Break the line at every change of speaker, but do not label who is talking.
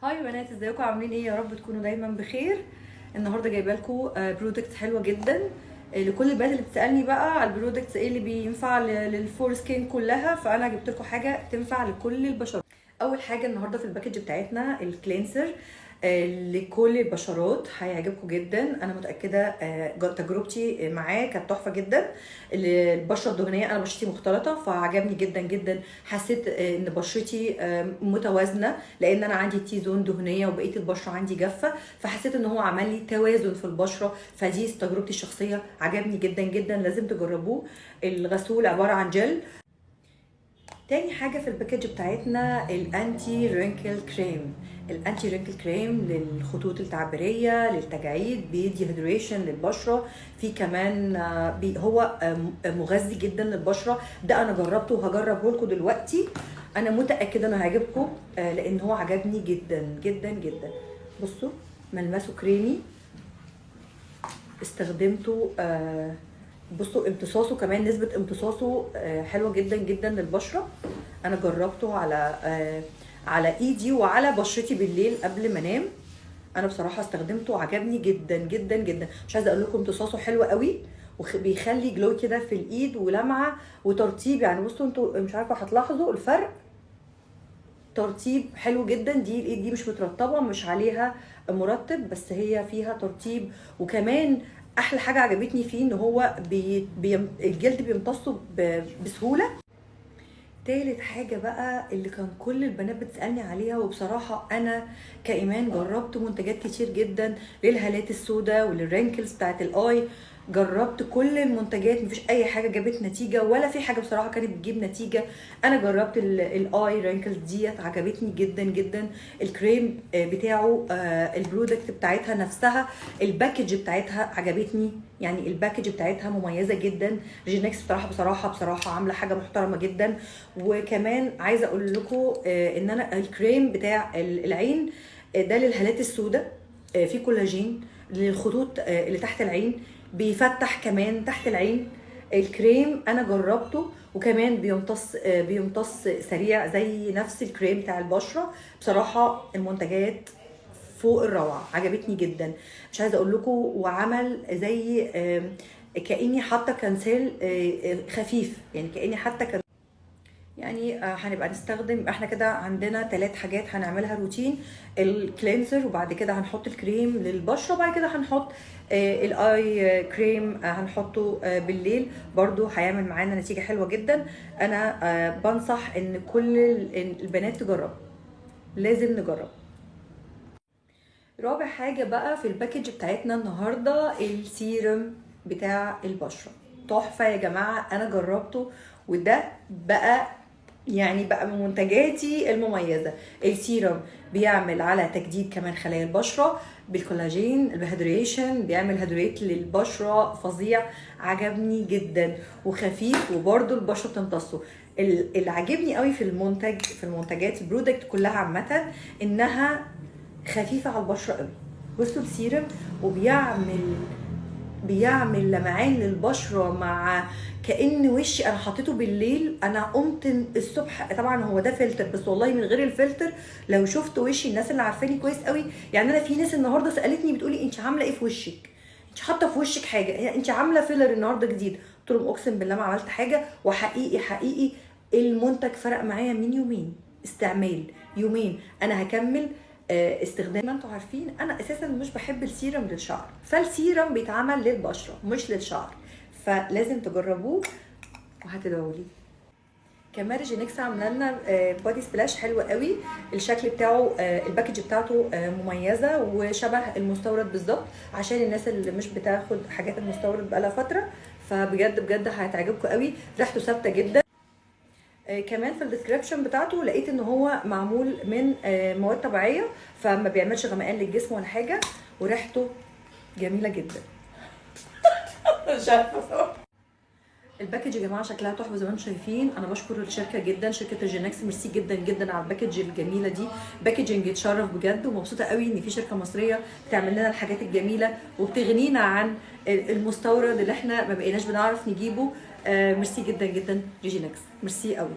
Hi يا بنات، ازيكم؟ عاملين ايه؟ يا رب تكونوا دايما بخير. النهارده جايبه لكم products حلوة جدا لكل البنات اللي بتسالني بقى على ال products ايه اللي بينفع لل for skin كلها، فانا جبت لكم حاجة تنفع لكل البشرات. اول حاجة النهارده في ال package بتاعتنا ال cleanser لكل البشرات، هيعجبكم جدا انا متاكده. تجربتي معاه كانت تحفة جدا. البشرة الدهنيه، انا بشرتي مختلطة فعجبني جدا جدا. حسيت ان بشرتي متوازنة لان انا عندي T zone دهنية وبقية البشرة عندي جافه، فحسيت ان هو عمل لي توازن في البشره. فدي تجربتي الشخصيه، عجبني جدا جدا، لازم تجربوه. الغسول عبارة عن جل. تاني حاجة في ال package بتاعتنا ال anti wrinkle cream. ال anti wrinkle cream للخطوط التعبيريه، للتجاعيد، بيدي hydration للبشره. في كمان بي هو مغذي جدا للبشره. ده انا جربته وهجربه لكم دلوقتي. انا متاكدة انه هيعجبكم لان هو عجبني جدا جدا جدا. بصوا ملمسه كريمي، استخدمته. بصوا امتصاصه كمان، نسبة امتصاصه حلوة جدا جدا للبشرة. انا جربته على ايدي وعلى بشرتي بالليل قبل ما انام. انا بصراحة استخدمته عجبني جدا جدا جدا. مش عايزة اقول لكم امتصاصه حلو قوي وبيخلي glow كده في الايد ولمعة وترطيب. بصوا انتوا مش عارفة هتلاحظوا الفرق، ترطيب حلو جدا. دي الايد دي مش مترطبة، مش عليها مرطب، بس هي فيها ترطيب. وكمان احلى حاجة عجبتني فيه ان هو الجلد بيمتصه بسهولة. تالت حاجة بقى اللي كان كل البنات بتسألني عليها، وبصراحة أنا كإيمان جربت منتجات كتير جدا للهالات السوداء ولل wrinkles بتاعت ال eye، جربت كل المنتجات، مفيش أي حاجة جابت نتيجة، ولا في حاجة بصراحة كانت بتجيب نتيجة. أنا جربت ال eye wrinkles ديت، عجبتني جدا جدا. الكريم بتاعه، ال product بتاعتها نفسها، ال package بتاعتها عجبتني، ال package بتاعتها مميزة جدا. ريجينكس بصراحة بصراحة بصراحة عاملة حاجة محترمة جدا. وكمان عايزة أقول لكم، إن أنا الكريم بتاع العين، ده للهالات السوداء، فيه كولاجين للخطوط، اللي تحت العين، بيفتح كمان تحت العين. الكريم انا جربته، وكمان بيمتص سريع زي نفس الكريم بتاع البشرة. بصراحة المنتجات فوق الروعة، عجبتني جدا، مش عايزة اقول لكم. وعمل زي، كأني حاطة conceal، خفيف، يعني كأني حاطة كان يعني هنبقى نستخدم احنا كده عندنا 3 حاجات هنعملها روتين: ال cleanser، وبعد كده هنحط الكريم للبشره، وبعد كده هنحط ال eye cream، هنحطه بالليل، برضو هيعمل معانا نتيجة حلوة جدا. انا بنصح ان كل البنات تجرب، لازم نجرب. رابع حاجة بقى في ال package بتاعتنا النهاردة السيرم بتاع البشرة، تحفة يا جماعة، انا جربته وده بقى من منتجاتي المميزة. السيرم بيعمل على تجديد كمان خلايا البشرة بالكولاجين، ال hydration، بيعمل hydrate للبشرة فظيع، عجبني جدا وخفيف وبرده البشرة بتمتصه. اللي عجبني قوي في المنتج، في المنتجات ال product كلها عامة، انها خفيفة على البشرة قوي. بصوا السيرم وبيعمل لمعان للبشرة، مع كأن وشي انا حطيته بالليل، انا قمت الصبح، طبعا هو ده فلتر بس والله من غير الفلتر لو شفت وشي، الناس اللي عارفاني كويس قوي، انا في ناس النهارده سالتني بتقولي انت عامله ايه في وشك، انت حاطه في وشك حاجة، انت عامله filler النهارده جديد؟ قلت لهم اقسم بالله ما عملت حاجة، وحقيقي حقيقي المنتج فرق معايا من يومين استعمال، يومين انا هكمل استخدام. ما انتوا عارفين انا اساسا مش بحب السيرم للشعر، فالسيرم بيتعمل للبشره مش للشعر، فلازم تجربوه وهتدعوا لي. كمان ريجينكس عامله لنا body splash حلو قوي، الشكل بتاعه، ال package بتاعته، مميزة وشبه المستورد بالظبط، عشان الناس اللي مش بتاخد حاجات المستورد بقالها فترة، فبجد بجد هتعجبكم قوي، ريحته ثابتة جدا. كمان في ال description بتاعته لقيت ان هو معمول من مواد طبيعية، فما بيعملش غمقان للجسم ولا حاجة، وريحته جميلة جدا. مش عارفه ال package يا جماعة شكلها تحفة زي ما انتم شايفين. انا بشكر الشركة جدا، شركة ريجينكس، ميرسي جدا جدا على ال package الجميلة دي، packaging يتشرف بجد، ومبسوطة قوي ان في شركة مصرية بتعمل لنا الحاجات الجميلة وبتغنينا عن المستورد اللي احنا ما بقيناش بنعرف نجيبه. ميرسي جدا جدا ريجينكس، ميرسي قوي.